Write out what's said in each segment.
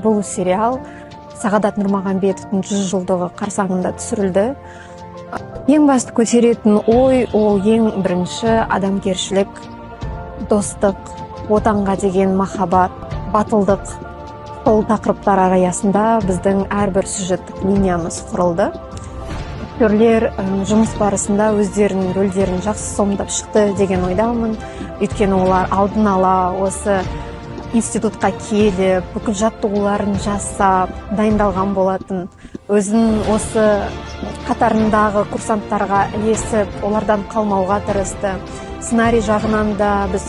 Бұл сериал Сағадат Нұрмағамбетовтің 100 жылдығы қарсаңында түсірілді. Ең басты көтеретін ой ол ең бірінші адамгершілік, достық, отанға деген махаббат, батылдық. Сол тақырыптар аясында біздің әрбір сюжеттік линиямыз құрылды. Актерлер жұмыс барысында өздерінің рөлдерін жақсы сомдап шықты деген ойдамын. Өйткені олар алдын ала осы институтқа келіп, бүкіл жаттығуларын жасап, дайындалған болатын. Өзін осы қатарындағы курсанттарға ілесіп, олардан қалмауға тырысты. Сценарий жағынан да біз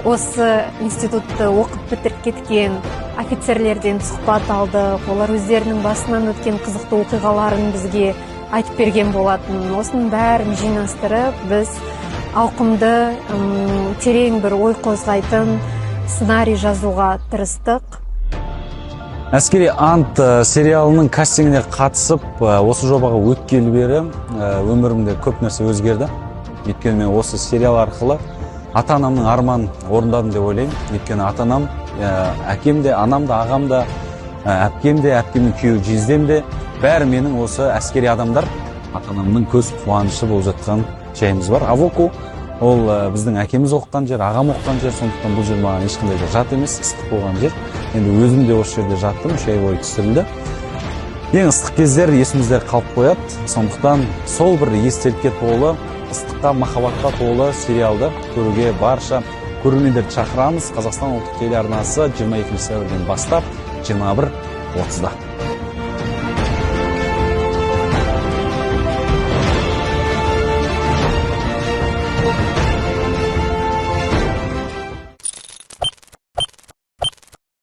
осы институтты оқып бітіріп кеткен офицерлерден сұхбат алдық. Олар өздерінің басынан өткен қызықты оқиғаларын бізге айтып берген болатын. Осының бәрін жинастырып, біз ауқымды, терең бір ой қозғайтын сценарий жазуға тырыстық. Әскери ант сериалының кастингіне қатысып, осы жобаға өткелі бері өмірімде көп нәрсе өзгерді. Өйткені мен осы сериал арқылы ата-анамның арманын орындадым деп ойлаймын. Өйткені ата-анам, әкем де, анам да, ағам да, әпкем де, әпкемнің күйеуі жездем де, бәрі менің осы әскери адамдар. Ата-анамның көз қуанышы болып жатқан жайымыз бар. Авоку ол біздің әкеміз оқыған жер, ағам оқыған жер, сондықтан бұл жер маған ешқандай да жат емес, ыстық болған жер. Енді өзім де осы жерде жаттым, 3 ай бойы түсірілді. Ең ыстық кездер есімізде қалып қояды, сондықтан сол бір естелікке толы, ыстыққа, махаббатқа толы сериалды көруге барша көрермендерді шақырамыз. Қазақстан ұлттық телеарнасы 22 сәуірден бастап 21:30-да.